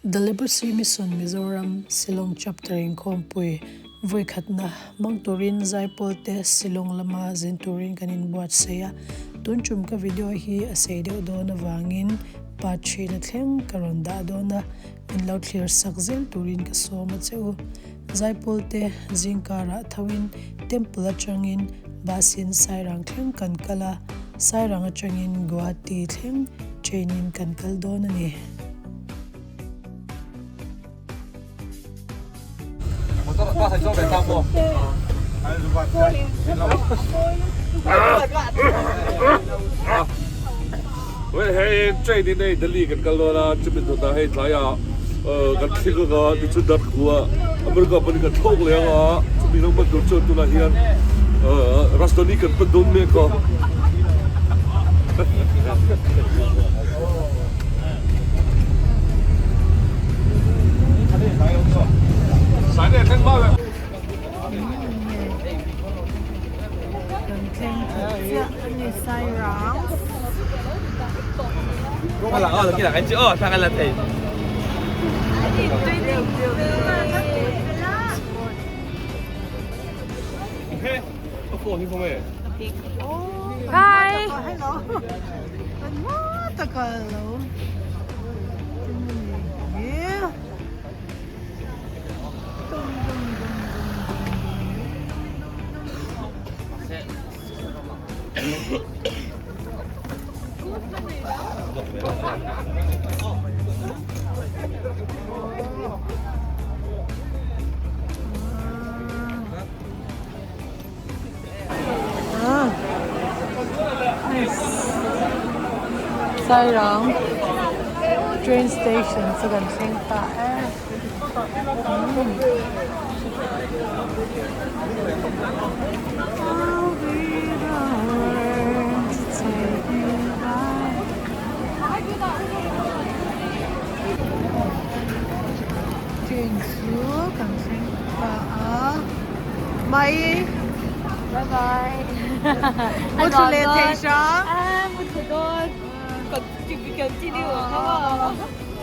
The Leprosy Mission Mizoram Shillong Chapter inkhawmpui vawikhatna hmang turin Zaipawl te Shillong lama zin turin kan inbuatsaih a, tun tum ka video hi a sei deuh dawn avangin part thina thleng ka rawn dah dawn a, min lo thlir sak zel turin ka sawm a che u. Zaipawl te zingkarah thoin Temple atangin bus in Sairang thleng kan kal a, Sairang atangin Guwahati thleng train in kan kal dawn a ni. Hei train in hei Delhi kan kal dawn a, chumi tunah hei tlaiah kan thling anga tichuan Darkhua America pawn kan thlawk leh anga chumi lo hman tur chuan tunah hian Rajdhani kan pan dawn mek a. Kan thleng khat chiah a ni Sairang. Hi. Hello. Sairang train station chu kan thleng ta e. Train chu kan thleng ta a. Mai. Bye bye. Mu thlu leh thei hrang. Mu thlu dawn. Continue ang a.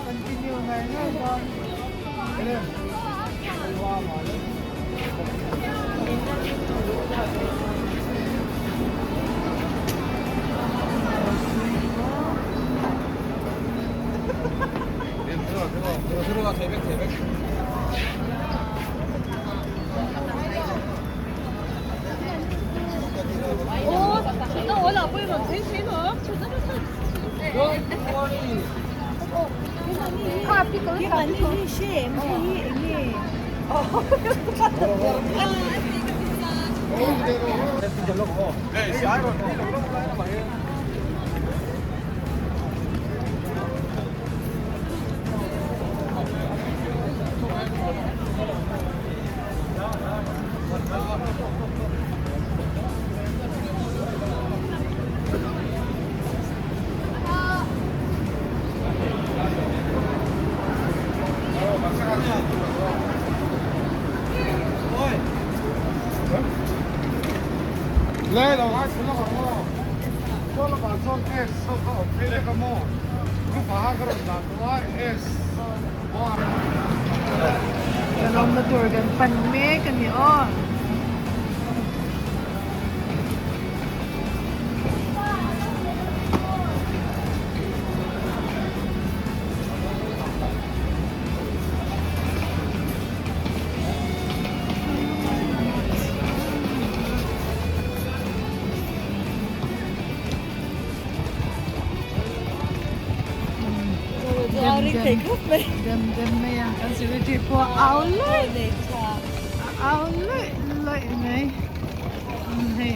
Continue ngar ngar dawn. Kan awmna tur kan pan mek a ni aw. Dem dem mai a kan secretary pawh a au luih a au luih luih mai hei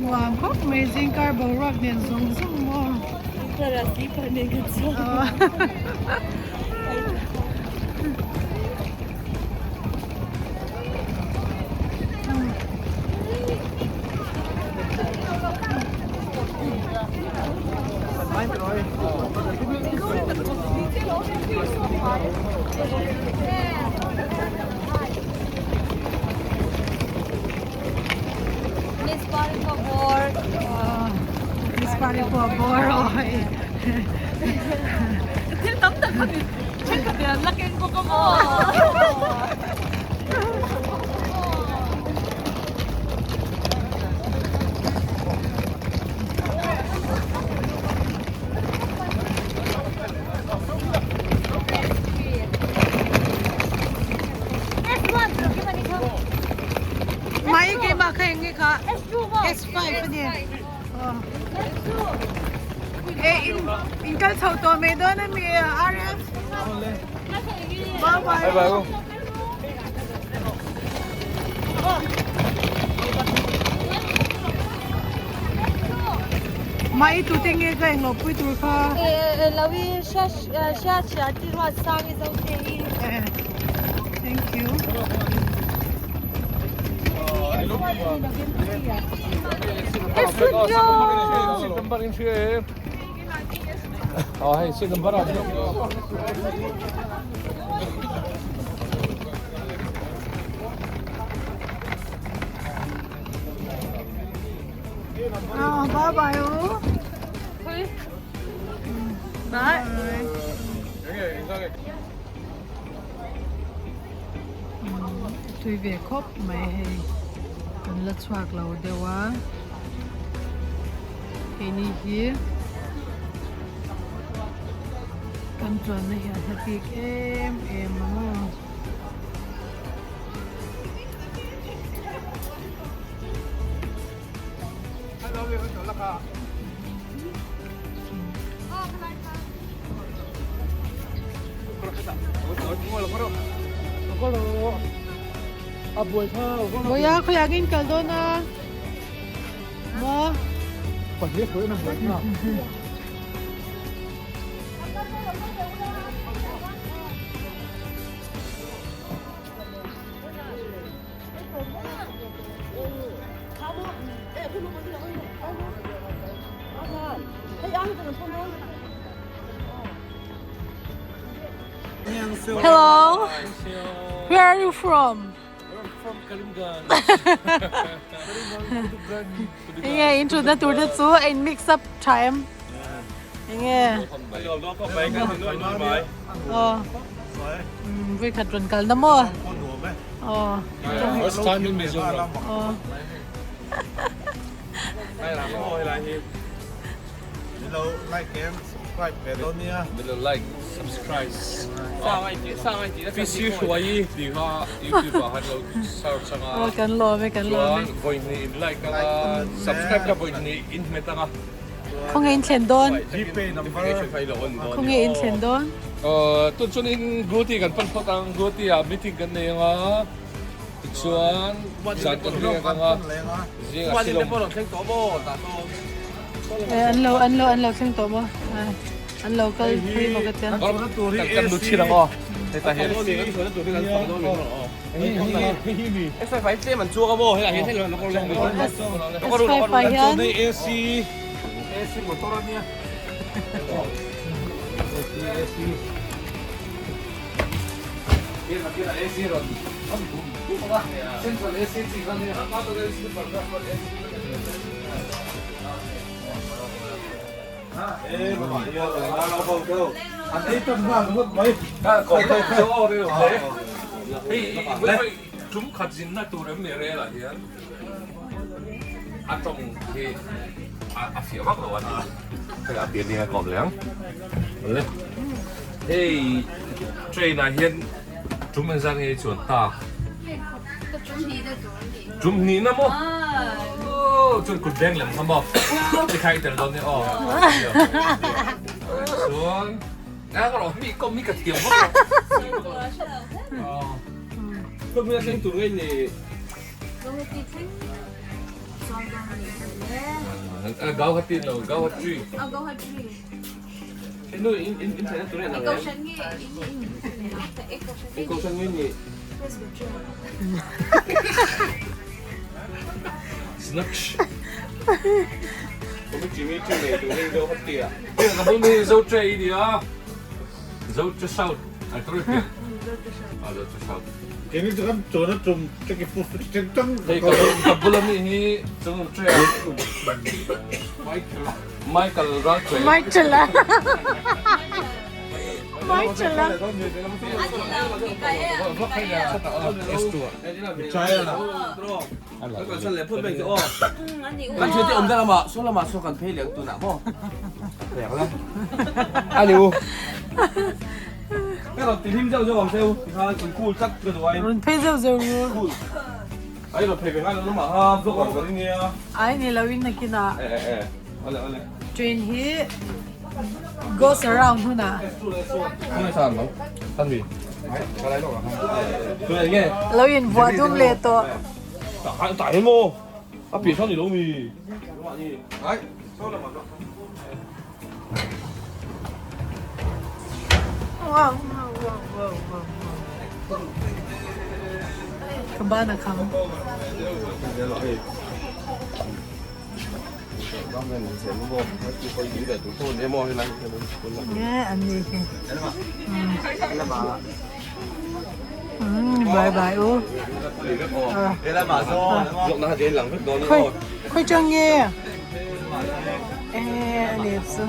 nuam khawp mai zingkar boruak nen zawng zawng maw. Miss Pari pawh bawr. Miss Pari pawh bawr aw hei. Thil tam tak kha min thenkhat hian. la keng bawk a maw? Mai keimah kha eng nge kha? S5 a ni. E in in kal chho tawh mai dawn a mi RF? Bye bye. Bye bye. Mai tu te nge ka englo pui tur kha? Lawi hria hria hria ti ruat sang i zo te hi. Thank you. Bye bye u. Bye. Tui ve khawp mai hei kan la chhuak lo deuh a keini hi kan chuanna hi a hla bik em em a maw. Bawiha khawiah ngin kal dawn a maw? Hello. Where are you from? From Karimganj. Enge in thutna tur te chu a in mix up tha em? Enge? Aw. Vawikhat rawn kal na maw? Aw. First time in Mizoram. Aw. Milo like and subscribe ve dawn nia. Milo like subscribe. PC Hruai tih kha YouTube ah khan lo search anga. Aw kan lawm e kan lawm e. Chuan vawi hnih in like anga subscribe kha vawi hnih in hmet anga. Khawnge in thlen dawn? Gpay number. Khawnge in thlen dawn? Tun chuan in Guwahati kan pan phawt ang Guwahati ah meeting kan nei anga tichuan zan kan riak anga zingah Shillong. An lo an lo an lo thleng tawh maw? An lo kal phei maw ka tia. Kan lut thin ang aw. S5 ah hian Tum khat zinna tur em ni rel ah hian a tawng hi a fiah vak lo a ni. Hei a pian ding a kawm leh ang. Hei train ah hian tum engzat nge i chuan ta? Tum hnih na maw? Chuan kut beng lem kha maw? Tikhai i tel dawn nia aw. Chuan a ka rawh mi kawm hi ka thiam vak lo. Khawi hmun a thleng tur ngei ni? Gauhati lo, Gauhati. Nu in in in theihna tur a inang em? Eng kohhran nge ni? Snatch. Committee meeting nei tur hi deuh hati a. Ka bul mi zo tre i nia. Zo tre south. Ai tur pian. A zo tre south. Keni chu kan chuan a tum cheki pu cheng chang. Hei ka bul ami hi chung tre a. Michael Michael Ralph. Michael a. Mai chala. Rawn phei zeuh zeuh ru. Ai ni lo in nakinah train hi goes around hunah lo in vuah dum leh tawh. Wow wow wow wow wow Ka ban a kham. Nge an ni hi. Bye bye u. Khoi khoi chang nge. E ani chu.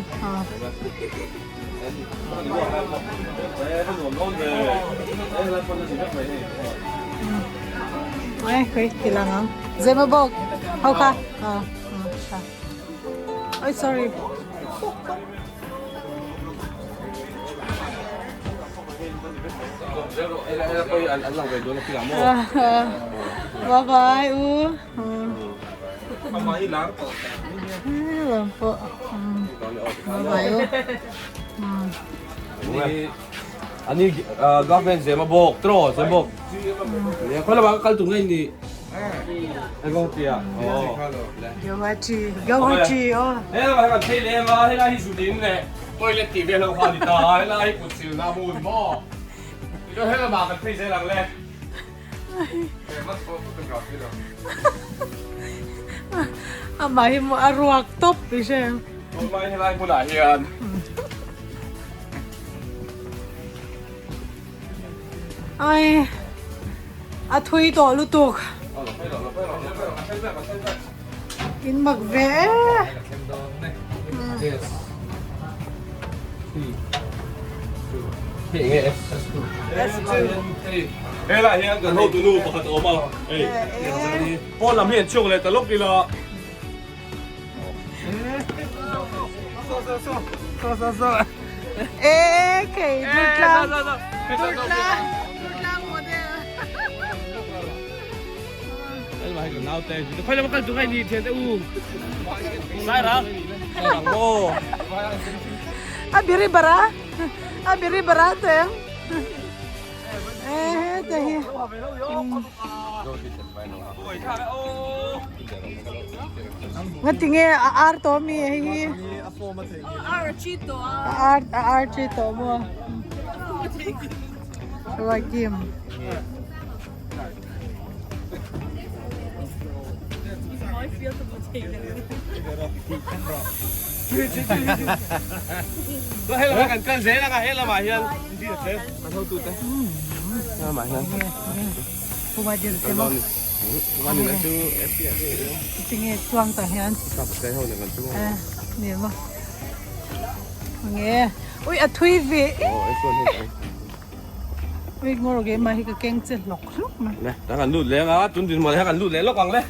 Ai khoi tilang ang. Zemabawk. Ho kha. Oi sorry. Bye bye u. Bye bye u. Ani government Zemabawk tro Zemabawk. Khoi lamah ka kal tum ngei ni. Guwahati Guwahati aw. He lamah hian kan phei leh em a, helai hi zun leh toilet tih vel ho kha a ni ta a, helai hi kut silna hmun maw. Tichuan he lamah kan phei zel ang le. Amah hi maw a ruak tawp i hre em. Tunlai helai hmunah hian. Ai a thui tawh lutuk. In mak ve e. Helai hian kan hotu nu pakhat a awm a, hei pawn lam hi an chhuak leh ta lawk ila. E kei Durtlang Durtlang Durtlang model. Khoi lam kal tu ngai ni thian te u. Sai rang. Sai rang mo. A biri bara. A biri bara teng. E te hi. Ngatinge a ar tawh ami hei hi? A ar a ar chi tawh maw? Joakim. Kan kal zel anga he lamah hian kan hotute lamah hian. Tinge chuang tah hian ni maw nge ui a thui ve ui ngawr keimah hi ka keng che hlawk hlawk mai le ta kan lut leng a tun din mawle kan lut leh lawk ang le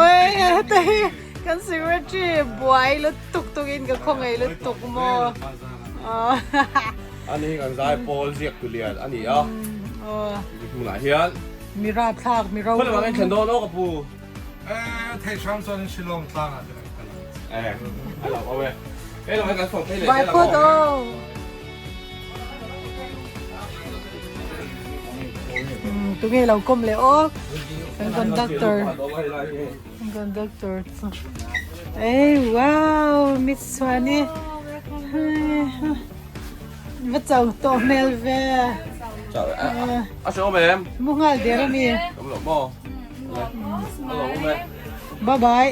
ui heta hi kan secretary buai lutuk tukin ka khawngaih lutuk maw. Ani hi kan zai pawl ziak tu lian a ni a. Hmunah hian. Mi rapthlak, mi ro. Khaw lamah thlen dawn aw ka pu. Thei hram chuan in Shillong tlangah te kan kal ang. Eh, a lo awm e. He lamah hian kan sawm phei leh Vai zel ang phawt aw. aw. Tunge lo kawm leh aw. Kan conductor. Kan conductor chu. Ei wow, mit chuan i. Va chau tawh hmel ve. Chau a hre awm em? Mu nghal der a mi. Awm lo maw? A lo awm e. Bye bye.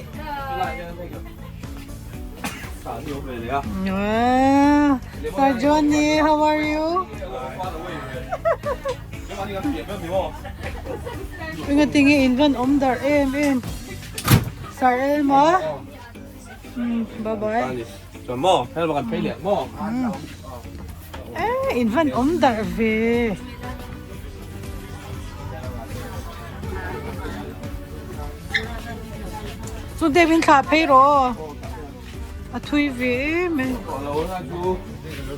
Sir Johnny, how are you? Enga tinge in van awm darh em em. Sir Elma. Bye bye. Chuan maw helma kan phei leh maw. Eh in van awm darh ve. Chu deuh in thlah phei rawh aw. A thui ve em e.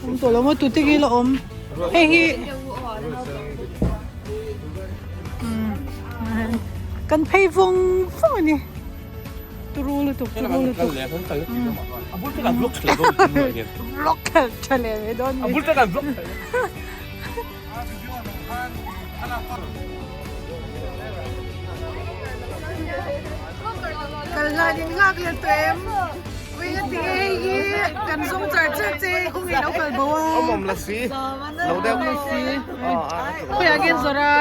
Awm tawh lo maw tute khi la awm. Hei hi kan phei vawng vawng a ni. Turu lutuk turu lutuk. A bul te kan vlog tha leh dawn Vlog tha leh mai dawn ni. A bul te kan vlog tha leh. Kal hlan in nghak leh tawh em? Ui nga ti nge hei hi kan zawng char char che kawng in lo kal bo a. Awm awm la si. Lo deuh. La si. Khawi ah nge zawrh a?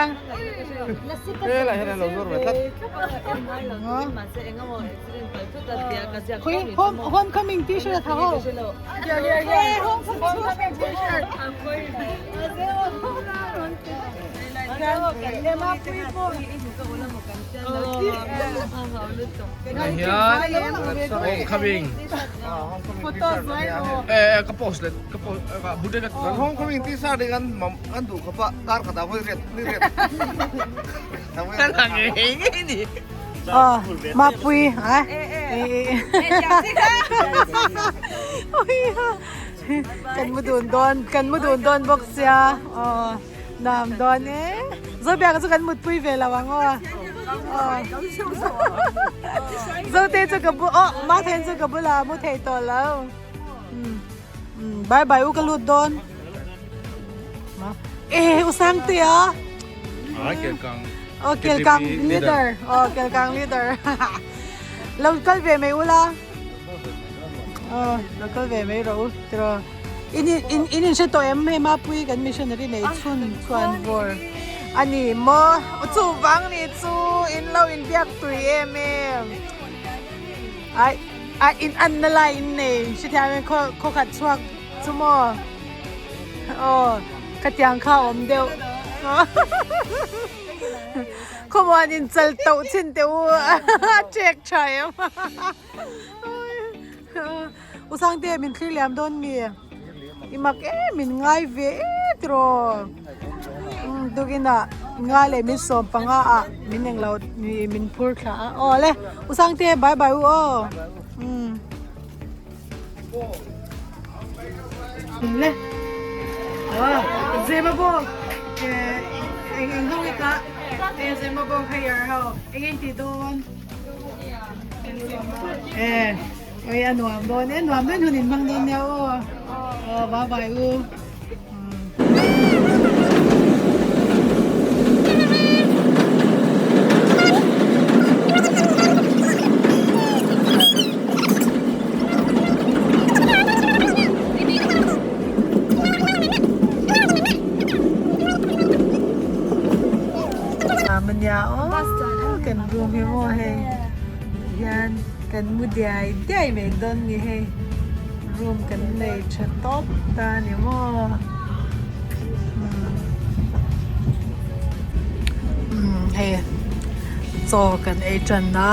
Helai hian an lo zawr ve tlat. Khawi home homecoming t-shirt a tha ho. Homecoming t-shirt. Homecoming eh ka post le ka post ka bude ka Homecoming t-shirt hi kan kan duh khawp a kar khat ah vawi riat ni riat ka lang ngei ngei ni Ờ, Mapui hả? Kan mu dun dawn, kan mu dun dawn bawk sia. Aw, nuam dawn e. Zobiaka chu kan mutpui ve lo ang aw. Aw. Zote chu ka bu, aw, Mathen chu ka bulah mu thei tawh lo. Um, um, bye bye u ka lut dawn. Eh, u Sangtea. Ah, Kelkang. Oh, Kelkang leader. Oh, Kelkang leader. Lo kal ve mai ula. Aw, lo kal ve mai rawh u tiraw. In in in in hre tawh em hei Mapui kan missionary nei chhun chuan vawr a ni maw chuvang ni chu in lo in biak tui em em ai a in an na lai in nei hrethiam em khaw khaw khat chhuak chu maw aw khatiang kha a awm deuh khawmuan in chal tauh chhin teh u a ṭek ṭha em. U Sangte min thlir liam dawn mi? I mak em min ngai ve e tiraw? Tukinah ngai leh min sawm panga ah min englo min phur thla a. Aw le U Sangte bye bye u aw. Le Zemabawk eng eng ho hi ka Zemabawk hire ho eng eng ti dawn. Eh, oi a nuam dawn e, nuam dawn hun in hmang dawn nia aw. Aw, bye bye u. Mania aw kan room hi maw hei hian kan mu diai diai mai dawn ni hei room kan nei tha tawp ta ni maw umm hei chaw kan ei tan a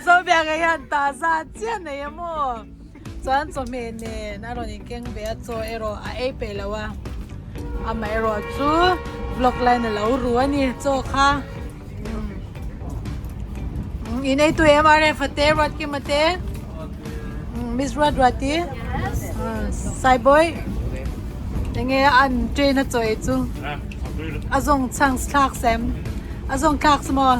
Zobiaka hian taza chiah nei a maw. Chuan chawhmeh nen a rawn inkeng ve a, chaw erawh a ei peih lo a, amaherawh chu vlog line a lo ru a ni chaw kha. In ei tui em RF a te Ruatkima te Miss Ruat Ruati Saibawi enge an train a chaw ei chu a zawng chhang thlak sem a zawng thlak chu maw.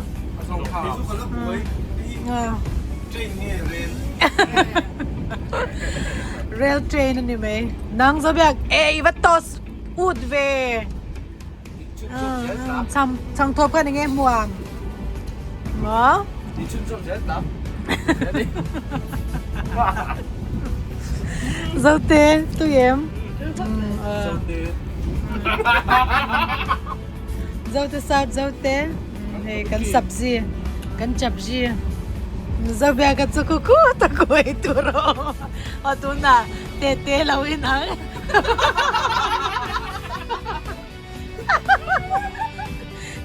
Rail train a ni mai. Nang zo biak e i va toss ut ve. Chang chang thawp khan enge hmuam. Maw? Ni chun chun zel ta. Zote tu em? Zote. Zote sat zote. Hei kan sabzi kan chapzi Zobia ka chu khu khu ta kuai tur aw aw tunah te te lo in ang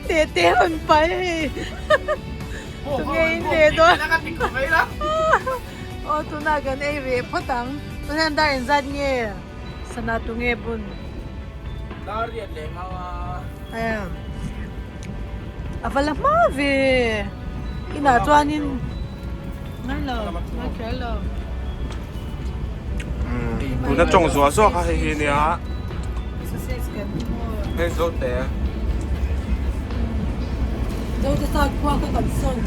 te Te te rawn pai hei. Tunge in ve dawn. Aw tunah kan ei ve phawt ang. Tunah hian dar engzat nge sana tunge bun. Dar riat leh ngau a. Aia. A va la hma ve. Inah chuanin ngai lo ngai kher lo. Tuna tawng zuah zuah kha hei hi nia. Sausage kan ni maw. Hei zo te. Zo te sa khua ka kan sawn.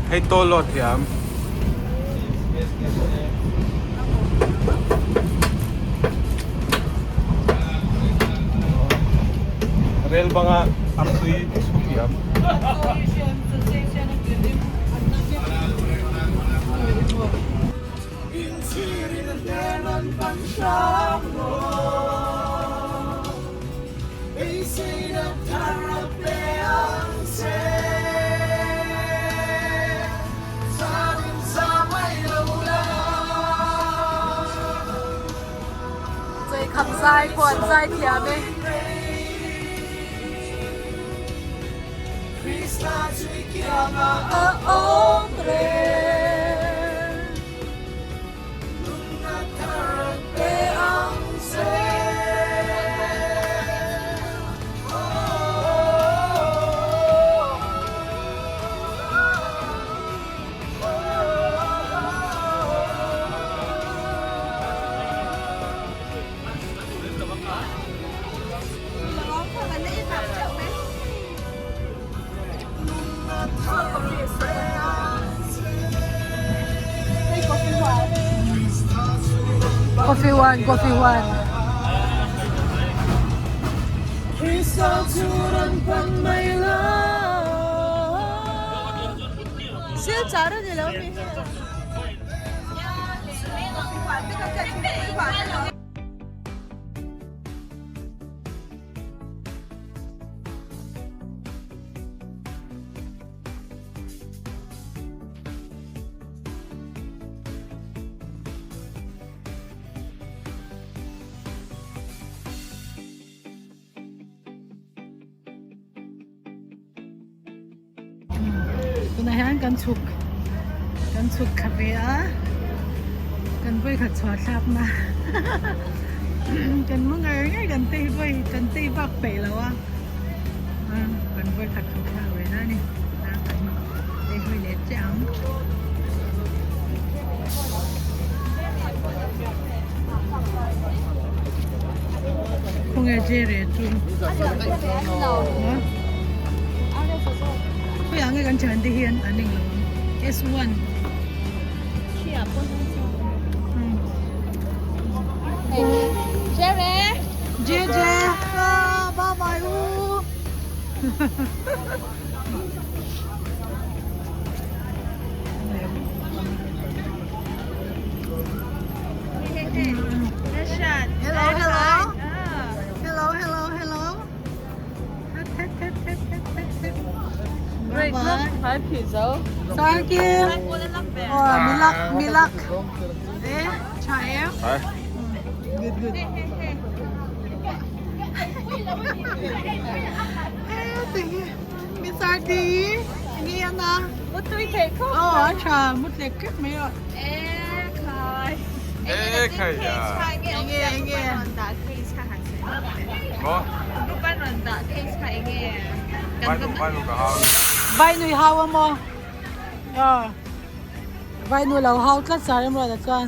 Hei to lo thiam. Rel banga artui chhu thiam. Kham zai pawh an zai thiam e. Coffee one, coffee one. Silchar a ni lo mi hi. Tunah hian kan chhuk kan chhuk thla ve a kan vawikhat chhuah thlakna kan mu ngar ngar kan tei vawi kan tei vak peih lo a kan vawikhat chhuk thlak ve na a ni kan tei hawi leh chiah ang. Khawnge Jerry chu khawiah nge kan thiante hian an englo ang S1 Jerry JJ bye bye u Hello, hello. Hello, hello, hello. Great look, hi Pizzo. Thank you. Oh, milak, milak. Eh, chai em. Good, good. Miss RD, nge ana? Mutui thei khawp mai. Aw, a tha, mut leh kep mai a. E khai. E khai ya. Enge enge. Maw? Vai nu ka hau. Vai nui hau a maw? Aw. Vai nu lo hau tlat sar em ruat ah chuan.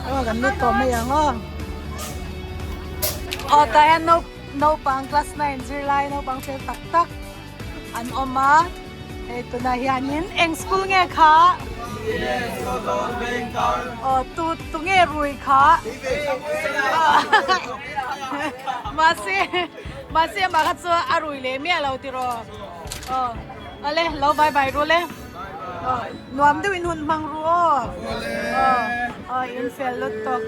Aw kan lut tawh mai ang aw. Aw tah hian naupang class 9 zirlai naupang fel tak tak an awm a hei tunah hianin eng school nge kha aw tu tu nge rui kha mahse mahse amah kha chu a rui leh miah lo tiraw aw awle lo bye bye ru le. Nuam deuh in hun hmang ru aw. Aw in fel lut tawk.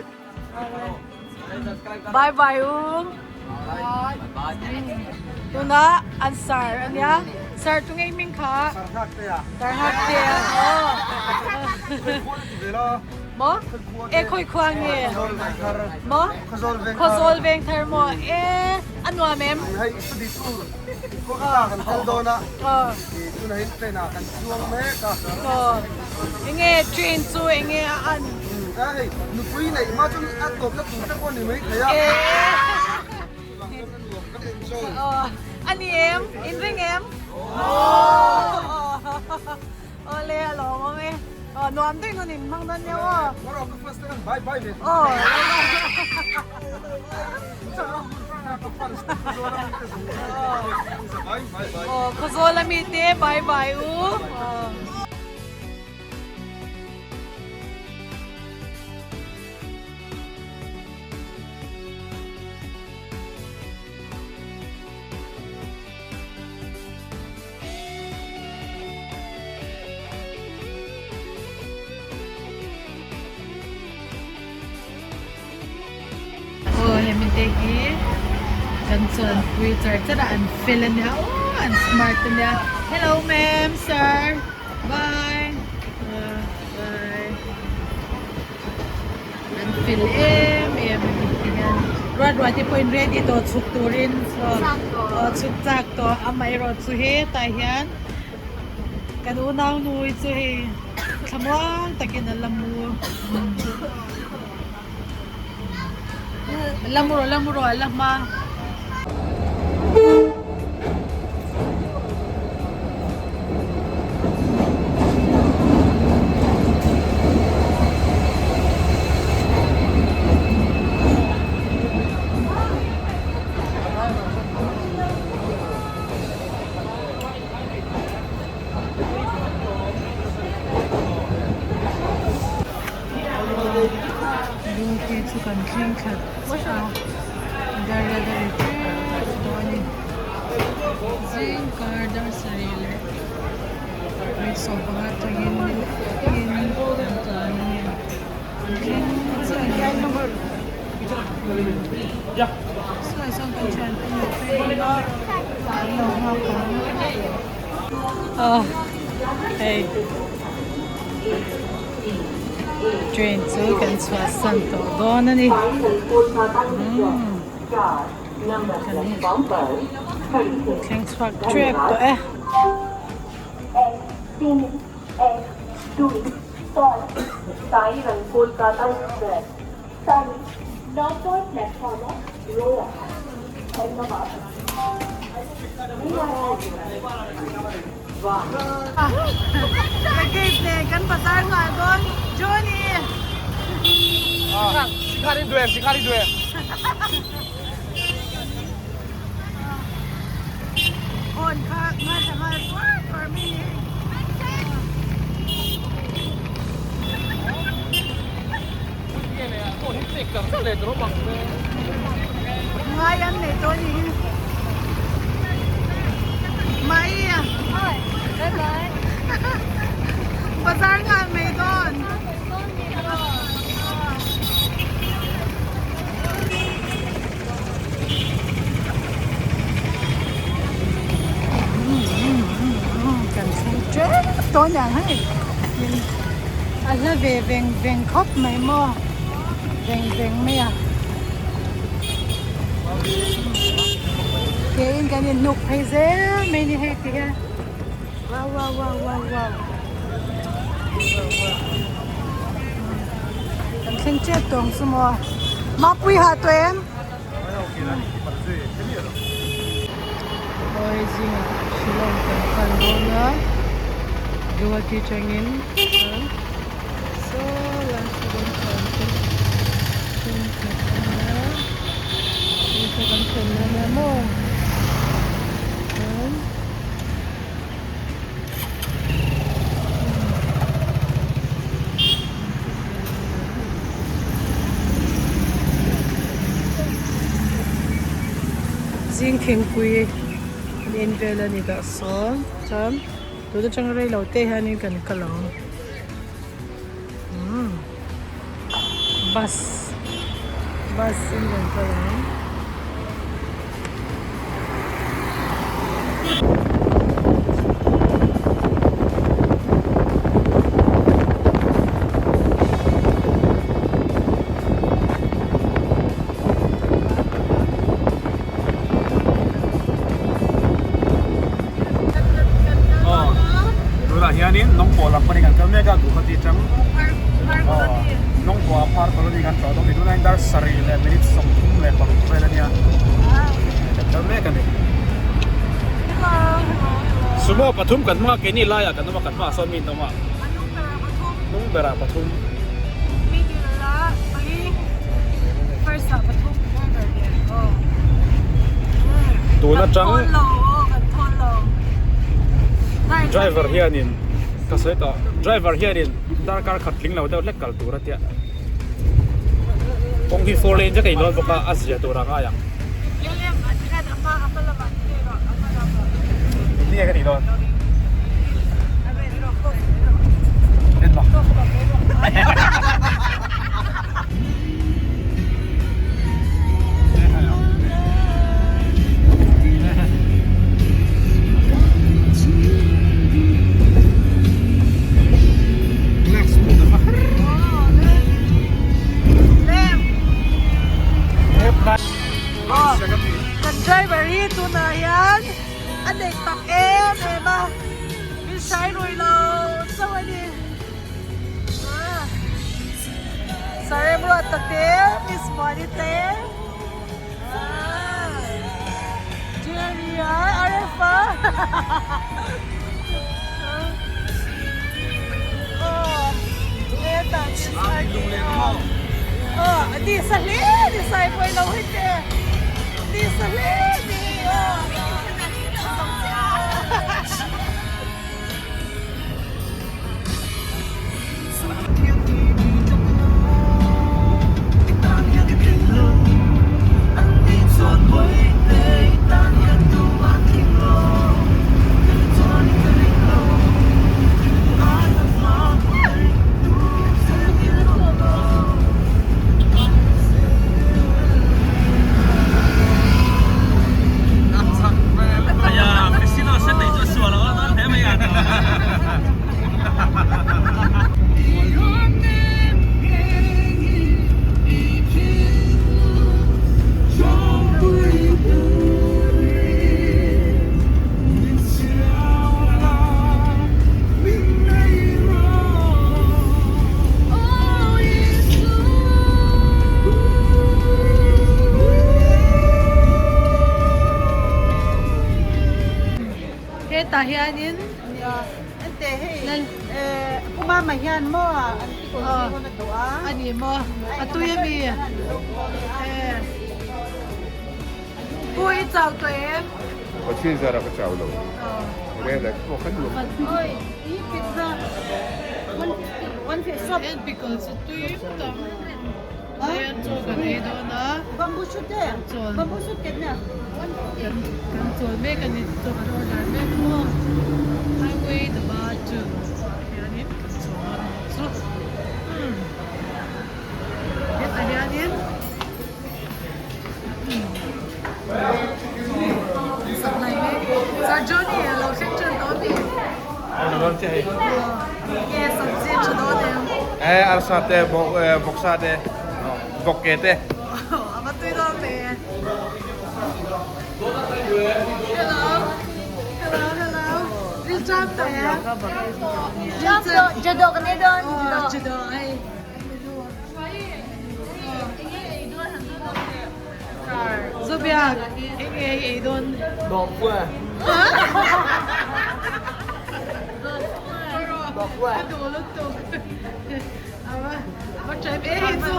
Bye bye u. Tuna an sar ania. Sar tu ngei ming kha. Sar hak te a. Aw. Maw? E khawi khua nge? Maw? Khawzawl Vengthar maw? E a nuam em? Hei study tour Kolkata kan kal dawn a, tunah hian train ah kan chuang mek a. Aw, enge train chu enge a an? Hei nupui neih hma chuan a tawpna tur te pawh a ni mai thei a. Chuvang chuan a nuam kan enjoy. Aw, a ni em? In ring em? Aw. Awle a lawm awm e. Aw nuam deuh nun in hmang dawn nia aw. Tomorrow ka first time bye bye ve. Aw. Aw Khawzawl ami te bye bye u. Aw. Aw hemi te hi kan chuanpui char char a an fel ania aw an smart ania hello ma'am sir bye bye An fel em em a ni ti hian ruat ruat te pawhin ready tawh chhuk turin aw chhuk chak tawh amaherawh chu hetah hian kan unau nui chu hei thlamuang takin a la mu la mu rawh la mu rawh a la hma. Duty chu kan thleng thla chiah a dar a ri tep tawh a ni zing kar dar sarih leh vawi sawmpanga atangin nilengin an tlan a ni an thleng chiah a ni saw sawn kan thiante nen phei a an lo nghak ang aw hei. Train chu kan chhuahsan tawh dawn a ni. Kan thleng chhuak tep tawh e. Ka gate nen kan bazar nghal dawn Johnny. Sikari duem, sikari duem. On kha ngaithla nghal tuar tuar mai ni. Ngai an nei tawh a nih hi. Mai a. Bazar nghal mai dawn. Kan thleng tep tawh aniang hei. A hla ve veng veng khawp mai maw veng veng mai a ke in kan in hnuk phei zel mai ni hei ti hian wow wow wow wow wow kan thleng tep tawh ang chu maw mapui ha tawh em. Awi zingah Shillong kan pan dawn a Guwahati atangin chuan saw lai saw kan chuan te thenkhat a nia hei saw kan thlenna ania maw chuan. Zing thingpui an in vel a ni dah sawn chuan tun atang rei lo te hianin kan kal ang umm bus bus in kan kal ang. Sarih leh minute 36 vel a nia. Kan kal mek a ni. Sumo pathum kan hmang a, keini laiah kan awm a, kan hmaah sawn mi an awm a. Hnung berah pathum. Tun atang driver hianin ka sawi tawh driver hianin darkar khat tling lo deuh hlek kal tur a tia. Kawng hi 4 lane vek a inlawn bawk a, a zia tur a ngai ang. Engtin nge ka tih dawn? En maw? Kan driver hi tunah hian a neih tak em em a, min hrai rui lo chauh a ni. Saremruata te, Miss Muani te, Jerry a, Aref a. Hetah hianin a ni maw a tui a mi Pu i chau tawh em? Pathian zara ka chau lo. Rel pawh ka nuam. En pickle chu tui tam hian chaw kan ei dawn a chawl kan chawl mek a ni chaw kan order mek maw highway dhaba 2 hianin kan chawl dawn a nih chu hetah hianin. Sir Johnny a lo thleng ṭan tawh a mi? Nge sabzi ṭha dawn em? E arsa te vawksa te vawkke te. A va tui dawn ve. Hello. Hello hello. Ril ṭam tawh em? Ṭam tawh judo kan ei dawn judo. Judo ai. Zobiak, eng nge i ei dawn? Dawkua. Dawkua. Ka duh lutuk. Ava, ava try e hi chu.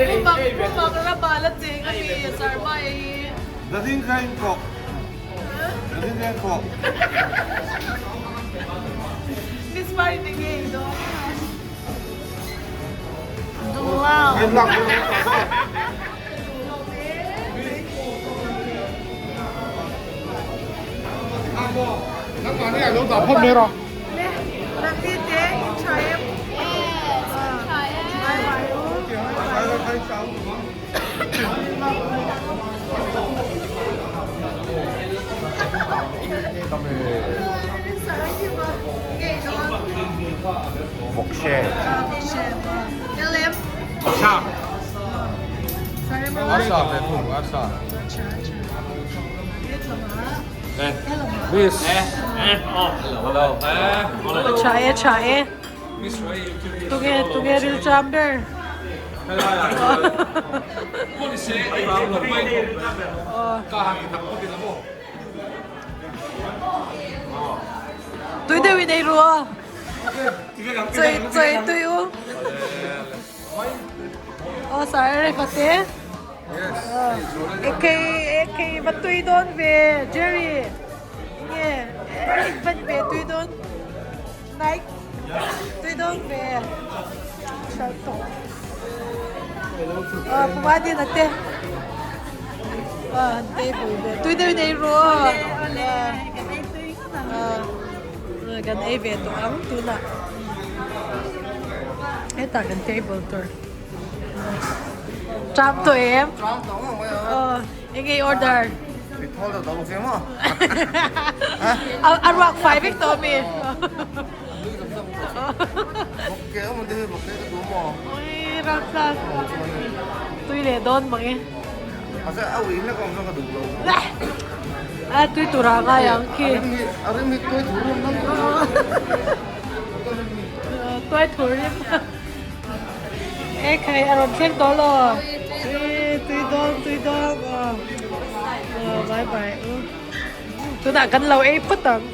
Pumak, pumak rama la cheng a mi, sarma e hi. Dading ka in kawk. Dading ka in kawk. Miss Marin eng nge ei dawn? Vawkse. Arsa ve thung arsa. Miss. Hello. Tha e tha e. Tunge tunge ril tram ber. Tui deuh in ei ru a. Chei chei tui u. Aw sar rei fate. Ekei ekei va tui dawn ve Jerry. Nge van ve tui dawn. Mike tui dawn ve. Aw puma din ate. Aw han table ve tui deuh in ei ru aw. Kan ei ve tawh ang tunah hetah kan table tur tram tawh em Tram tawh ngawt mai a. Aw eng nge i order Thil thawl deuh tawh bawk sia maw A ruak fai vek tawh ami Bawk ke awm ang te hi bawk ke ka duh maw Ui ramtlang tui leh dawn mang e. Mahse a ui hlek awm chuan ka duh lo. A tui tur ah ngai ang khi. A rim hi tuai thur rim Tuai thur rim. E khai a rawn thleng tawh lo. Tui tui dawn tui dawn. Bye bye. Tunah kan lo ei phawt ang.